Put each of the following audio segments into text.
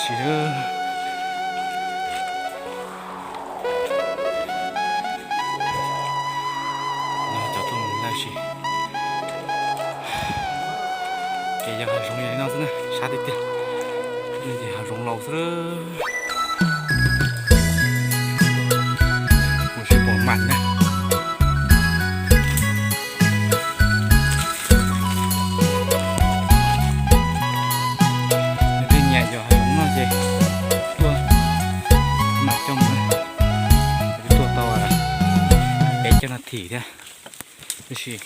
Tsis, cov tuaj mus laj sis. Ces yog hav zoov yog li no xwb na, sab tiag tiag. Ces hav zoov laus xwb. Kuv tsis pom mam na. Nws twb nyiam yos hav zoov no ces tuaj mam coj mus. Twb tuaj tau peb caug nas this thiab, tab sis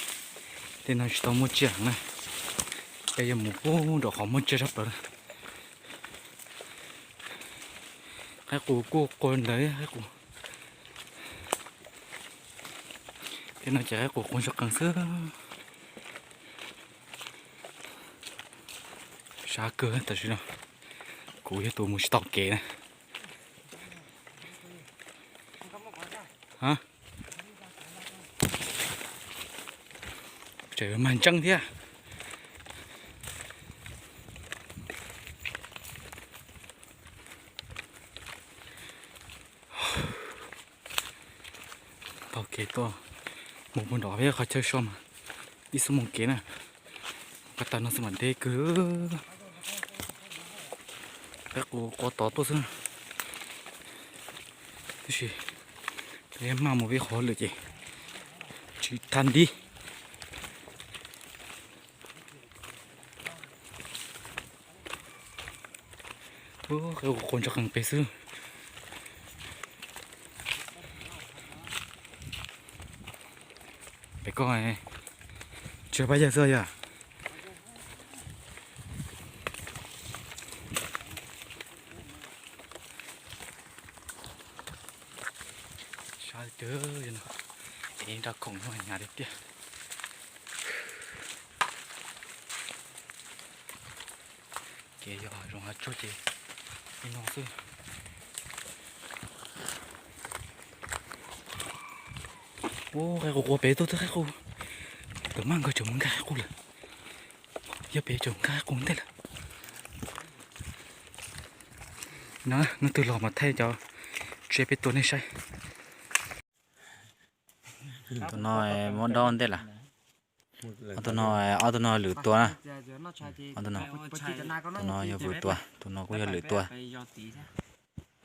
tej no tsis tau muaj tsiaj heev na. Peb yuav mus puag nram qhov muaj tsiaj tshaj plaws na. Qaib qus kuj qua ntawd, qaib qus. Tej no ces qaib qus qua ntsuag qees xwb. Sab kawg, tam sim no kuv yog tus mus tsis tau kev na. Tseem mag ntseeb thiab. Taug kev tuaj mus puag nram peb qhov chaw so mas ib xuab moos kev na. Qab tag no xwb mas deb kawg. Qaib qus qua tod tuaj xwb. Tab sis peb maj mus peb qhov lwm ces tsis tag nti. Qaib qus qua ntsuag qees pem xwb. Pem koj tsis pab yawg xwb yog. Sab tiag, es nraj khoom no hnyav tiag tiag. Ces yog hav zoov hav tsuag ces li no xwb. Ub, qaib qus qua pem tuaj, qaib qus. Tus maj nkawd tseem mus nkag qaib qus lawm. Yog pem tseem nkag qaib qus ntej lawm. No, hnub twg los mas thaij cov tsiaj peb tua nej saib. Tus no muab dob ntej lawm. Ob tug no, ob tug no lwm tua na. Ob tug no, tus no yog vwm tua, tus no kuj yog lwm tua.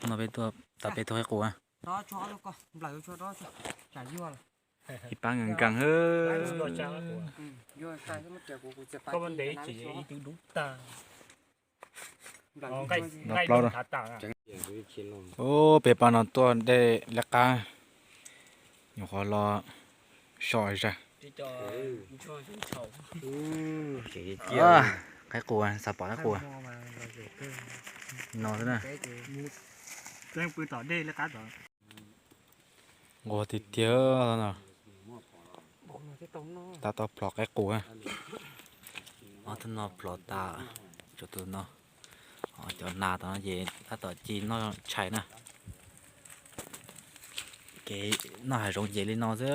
Hnub no peb tua, tas peb tua qaib qus na. Ib pab nkees nkees. Ub, peb pab no tuaj dej liab qab, nyuam qhuav los so zag. Qaib qus, xav pom qaib qus. No xwb na. Nquag tiag tiag no. Tab tom plhov qaib qus. Ob tug no plhov tas, cov tus no, cov nas tom no ces tab tom ci noj tshais na. Kev noj hav zoov ces li no xwb,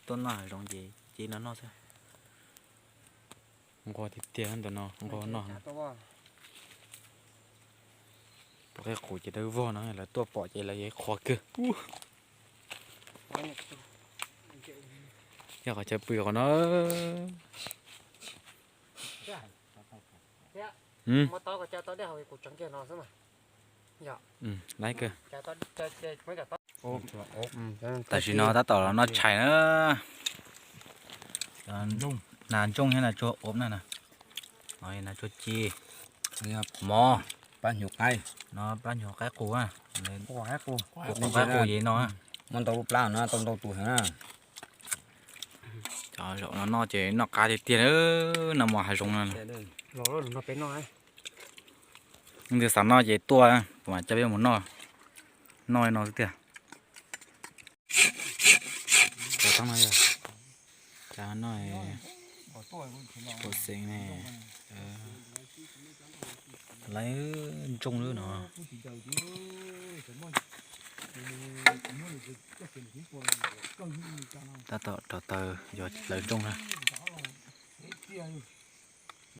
tuaj noj hav zoov ces ci no noj xwb. Nquag tiag tiag ntawm no, nquag noj. Pom qaib qus ces dawb vog no, lawv tuaj pom ces lawv yuav qhuav kawg. Yog qhov chaw pw qhov no. Laiv kawg. Tam sim no tab tom los noj tshais na. Nas ntsooj thiab nas tsuag ob na. No nas tsuag ci, mov, pab nyuag qaib, no pab nyuag qaib qus, qaib qus ces no. Muaj ntau lub plab no tau ntau tus heev na. Cov zaum no noj ces noj qab tiag tiag, noj mov hav zoov no. Leej twg xav noj ces tuaj, kuv mam coj peb mus noj, noj li no xwb tiag. Cov no, cov no, pom xeem ne, laiv ntsooj lawm no. Tab tom rauv taws yog lawv ntsooj na.